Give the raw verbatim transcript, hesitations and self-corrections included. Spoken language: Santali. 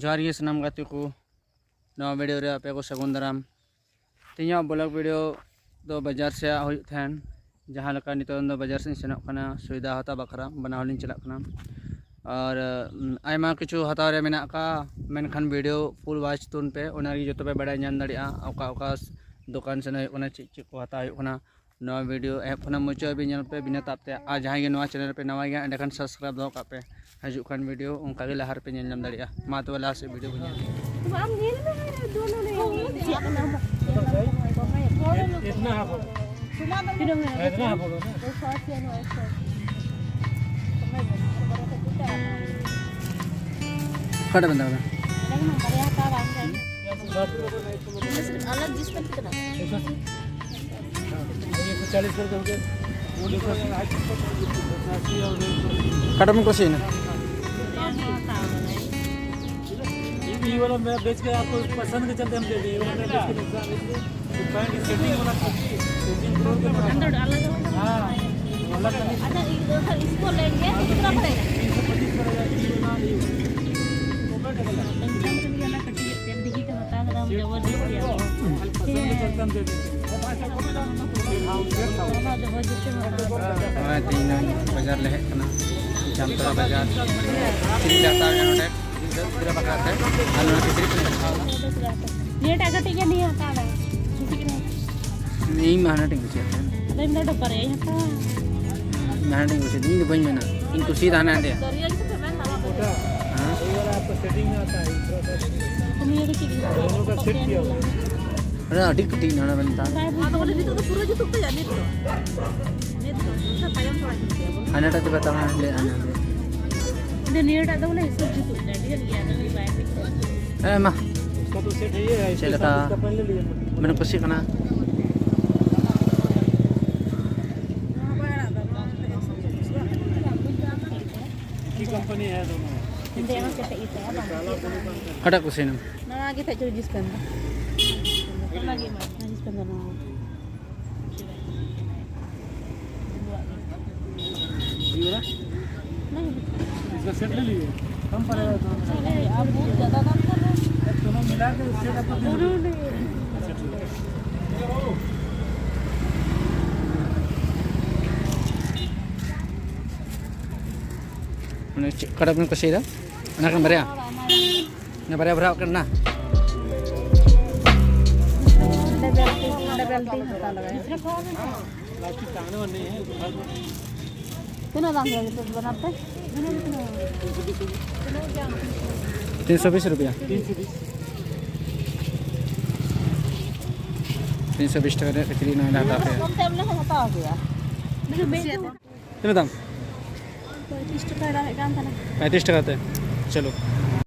ᱡᱚᱦᱟᱨ ᱜᱮ ᱥᱟᱱᱟᱢ ᱜᱟᱛᱮ ᱠᱚ, ᱱᱚᱣᱟ ᱵᱷᱤᱰᱤᱭᱳ ᱨᱮ ᱟᱯᱮ ᱠᱚ ᱥᱟᱹᱜᱩᱱ ᱫᱟᱨᱟᱢ᱾ ᱛᱮᱦᱮᱧᱟᱜ ᱵᱞᱚᱜ ᱵᱷᱤᱰᱤᱭᱳ ᱫᱚ ᱵᱟᱡᱟᱨ ᱥᱮᱫ ᱦᱩᱭᱩᱜ ᱛᱟᱦᱮᱱ, ᱡᱟᱦᱟᱸ ᱞᱮᱠᱟ ᱱᱤᱛᱚᱜ ᱫᱚ ᱵᱟᱡᱟᱨ ᱥᱮᱫ ᱤᱧ ᱥᱮᱱᱚᱜ ᱠᱟᱱᱟ, ᱥᱚᱭᱫᱟ ᱦᱟᱛᱟᱣ ᱵᱟᱠᱷᱨᱟ ᱵᱟᱱᱟ ᱦᱚᱲ ᱞᱤᱧ ᱪᱟᱞᱟᱜ ᱠᱟᱱᱟ᱾ ᱟᱨ ᱩᱢ, ᱟᱭᱢᱟ ᱠᱤᱪᱷᱩ ᱦᱟᱛᱟᱣ ᱨᱮ ᱢᱮᱱᱟᱜ ᱟᱠᱟᱫ, ᱢᱮᱱᱠᱷᱟᱱ ᱵᱷᱤᱰᱤᱭᱳ ᱯᱷᱩᱞ ᱣᱟᱪ ᱛᱩᱱ ᱯᱮ, ᱚᱱᱟ ᱨᱮᱜᱮ ᱡᱚᱛᱚ ᱯᱮ ᱵᱟᱲᱟᱭ ᱧᱟᱢ ᱫᱟᱲᱮᱭᱟᱜᱼᱟ ᱚᱠᱟ ᱚᱠᱟ ᱫᱚᱠᱟᱱ ᱥᱮᱱ ᱦᱩᱭᱩᱜ ᱠᱟᱱᱟ, ᱪᱮᱫ ᱪᱮᱫ ᱠᱚ ᱦᱟᱛᱟᱣ ᱦᱩᱭᱩᱜ ᱠᱟᱱᱟ᱾ ᱱᱚᱣᱟ ᱵᱷᱤᱰᱤᱭᱳ ᱮᱦᱚᱵ ᱠᱷᱚᱱᱟᱜ ᱢᱩᱪᱟᱹᱫ ᱦᱟᱹᱵᱤᱡ ᱧᱮᱞ ᱯᱮ ᱵᱤᱱᱟᱹ ᱛᱟᱵ ᱛᱮ᱾ ᱟᱨ ᱡᱟᱦᱟᱸᱭ ᱜᱮ ᱱᱚᱣᱟ ᱪᱮᱱᱮᱞ ᱨᱮᱯᱮ ᱱᱟᱣᱟ ᱜᱮᱭᱟ, ᱮᱸᱰᱮᱠᱷᱟᱱ ᱥᱟᱵᱥᱠᱨᱟᱭᱤᱵ ᱫᱚᱦᱚ ᱠᱟᱜ ᱯᱮ, ᱦᱤᱡᱩᱜ ᱠᱟᱱ ᱵᱷᱤᱰᱤᱭᱳ ᱚᱱᱠᱟ ᱜᱮ ᱞᱟᱦᱟ ᱨᱮᱯᱮ ᱧᱮᱞ ᱧᱟᱢ ᱫᱟᱲᱮᱭᱟᱜᱼᱟ᱾ ᱢᱟ ᱛᱚᱵᱮ ᱞᱟᱦᱟ ᱥᱮᱫ ᱵᱷᱤᱰᱤᱭᱳ ᱵᱚᱱ ᱧᱮᱞ ᱤᱫᱤᱭᱟ᱾ ᱟᱢ ᱧᱮᱞ ᱢᱮ, ᱫᱩᱱᱳ ᱱᱮ ᱪᱮᱫ ᱠᱟᱱᱟ? इतना है, इतना है। कितना है? ᱚᱠᱟᱴᱟᱜ ᱵᱮᱱ ᱫᱟᱬᱟᱱᱟ? ᱟᱞᱟᱜᱽ ᱡᱤᱱᱤᱥ ᱯᱮᱱ ᱠᱟᱱᱟ᱾ ᱚᱠᱟᱴᱟᱜ ᱵᱮᱱ ᱠᱩᱥᱤᱭᱮᱱᱟ? ये वाला मैं बेच के आपको पसंद के चलते हम दे दिए। ये वाला मैं बेच के नुकसान नहीं किया। ये पैंट सेटिंग वाला सेटिंग करोड़ के हाँ, वाला कमी। अच्छा, ये दो सौ इसको लेंगे, कितना पड़ेगा? तीन सौ पच्चीस पड़ेगा, ये वाला, ये। एकदम से भी है ना, कटी है, तेल देखी तो बता दो, हम जबरदस्त किया। पसंद के चलते हम दे देते हैं। हाँ, जबरदस्त है। ᱱᱚᱜᱼᱚᱭ ᱛᱮᱦᱮᱧ ᱵᱟᱡᱟᱨ ᱞᱮ ᱦᱮᱡ ᱠᱟᱱᱟ, ᱡᱟᱢᱛᱟᱲᱟ ᱵᱟᱡᱟᱨ᱾ ᱪᱮᱫ ᱞᱮᱠᱟ ᱦᱟᱛᱟᱣ ᱦᱩᱭᱩᱜᱼᱟ ᱱᱚᱰᱮ? ᱜᱤᱫᱽᱨᱟᱹ ᱵᱟᱠᱷᱨᱟ ᱛᱮ ᱟᱨ ᱱᱚᱣᱟ ᱠᱤᱪᱨᱤᱡ ᱠᱚ ᱦᱟᱛᱟᱣ ᱫᱟ᱾ ᱱᱤᱭᱟᱹᱴᱟᱜ ᱠᱟᱹᱴᱤᱡ ᱜᱮ ᱱᱤᱭᱟᱹ ᱦᱟᱛᱟᱣ ᱢᱮ᱾ ᱤᱧ ᱢᱟ ᱦᱟᱱᱟᱴᱟᱜ ᱤᱧ ᱠᱩᱥᱤᱭᱟᱜ ᱛᱟᱦᱮᱸᱫ᱾ ᱟᱫᱚ ᱤᱧ ᱫᱚ ᱵᱟᱨᱭᱟᱧ ᱦᱟᱛᱟᱣᱟ᱾ ᱤᱧ ᱢᱟ ᱦᱟᱱᱟᱴᱟᱜ ᱤᱧ ᱠᱩᱥᱤᱭᱟᱜ, ᱤᱧ ᱫᱚ ᱵᱟᱹᱧ ᱢᱮᱱᱟ, ᱤᱧ ᱠᱩᱥᱤᱭᱟᱫᱟ ᱦᱟᱱᱟ ᱦᱮᱸᱫᱮᱭᱟᱜ᱾ ᱫᱚᱨᱭᱟ ᱜᱮ ᱥᱮ ᱢᱮᱱ ᱫᱟ ᱵᱟᱝ? ᱦᱮᱸ? ᱱᱤᱭᱟᱹ ᱫᱚ ᱪᱮᱫ ᱤᱧ ᱦᱟᱛᱟᱣᱟ? ᱚᱱᱟ ᱟᱹᱰᱤ ᱠᱟᱹᱴᱤᱡ ᱱᱚᱰᱮ ᱢᱮᱱ ᱛᱟᱢ᱾ ᱟᱫᱚ ᱵᱚᱞᱮ ᱱᱤᱛᱚᱜ ᱫᱚ ᱯᱩᱨᱟᱹ ᱡᱩᱛᱩᱜ ᱛᱟᱭᱟ ᱱᱤᱛ ᱫᱚ᱾ ᱱᱤᱛ ᱫᱚ᱾ ᱟᱪᱪᱷᱟ, ᱛᱟᱭᱚᱢ ᱛᱷᱚᱲᱟ ᱧᱚᱜ ᱜᱮᱭᱟ ᱵᱚᱞᱮ᱾ ᱦᱟᱱᱟᱴᱟᱜ ᱪᱮᱫ ᱠᱟᱛᱷᱟ ᱞᱟᱹᱭ ᱟᱸᱡᱚᱢ ᱞᱮ᱾ ᱤᱧ ᱫᱚ ᱱᱤᱭᱟᱹᱴᱟᱜ ᱫᱚ ᱵᱚᱞᱮ ᱦᱤᱥᱟᱹᱵ ᱡᱩᱛᱩᱜ ᱠᱟᱱᱟ, ᱰᱷᱮᱨ ᱜᱮᱭᱟ, ᱟᱫᱚ ᱩᱱᱤ ᱵᱟᱭ ᱯᱷᱤᱴ ᱠᱟᱱᱟ᱾ ᱦᱮᱸ, ᱢᱟ᱾ उसका तो सेट है ये है, इसके साथ इसका पहले लिया। ᱪᱮᱫ ᱞᱮᱠᱟ ᱵᱮᱱ ᱠᱩᱥᱤᱜ ᱠᱟᱱᱟ? ᱚᱠᱟᱴᱟᱜ ᱠᱩᱥᱤᱭᱮᱱᱟ? ᱱᱚᱣᱟ ᱜᱮ ᱛᱟᱦᱮᱸ ᱦᱚᱪᱚ ᱡᱤᱥ ᱯᱮᱱ ᱫᱚ᱾ ᱚᱱᱟ ᱜᱮ ᱢᱟ, ᱡᱤᱥ ᱯᱮᱱ ᱫᱚ ᱱᱚᱣᱟ ᱜᱮ᱾ ये वाला? नहीं। इसका सेट ले लिए? कम पड़ेगा तो। अरे, आप बहुत ज़्यादा ᱢᱟᱱᱮ ᱪᱮᱫ ᱚᱠᱟᱴᱟᱜ ᱵᱮᱱ ᱠᱩᱥᱤᱭᱟᱫᱟ? ᱚᱱᱟ ᱠᱟᱱ ᱵᱟᱨᱭᱟ? ᱚᱱᱟ ᱵᱟᱨᱭᱟ ᱵᱷᱚᱨᱟᱣ ᱠᱟᱱᱟ ᱱᱟ? ᱛᱤᱱᱟᱹᱜ ᱫᱟᱢ ᱠᱮᱫᱟ ᱡᱚᱛᱚ ᱵᱟᱱᱟᱨ ᱛᱮ? ᱛᱤᱱᱥᱚ ᱵᱤᱥ ᱨᱩᱯᱤᱭᱟ᱾ ᱛᱤᱱᱥᱚ ᱵᱤᱥ ᱴᱟᱠᱟ ᱨᱮᱭᱟᱜ ᱠᱤᱪᱨᱤᱡ ᱱᱚᱣᱟ ᱞᱮ ᱦᱟᱛᱟᱣ ᱠᱮᱫᱟ᱾ ᱠᱚᱢ ᱛᱮ ᱮᱢ ᱞᱮᱠᱷᱟᱱ ᱦᱟᱛᱟᱣ ᱠᱮᱭᱟ᱾ ᱛᱤᱱᱟᱹᱜ ᱫᱟᱢ? ᱯᱚᱸᱭᱛᱨᱤᱥ ᱴᱟᱠᱟ ᱫᱟᱢᱮᱫ ᱠᱟᱱ ᱛᱟᱦᱮᱱᱟ᱾ ᱯᱚᱸᱭᱛᱨᱤᱥ ᱴᱟᱠᱟ ᱛᱮ᱾ ᱪᱚᱞᱚ᱾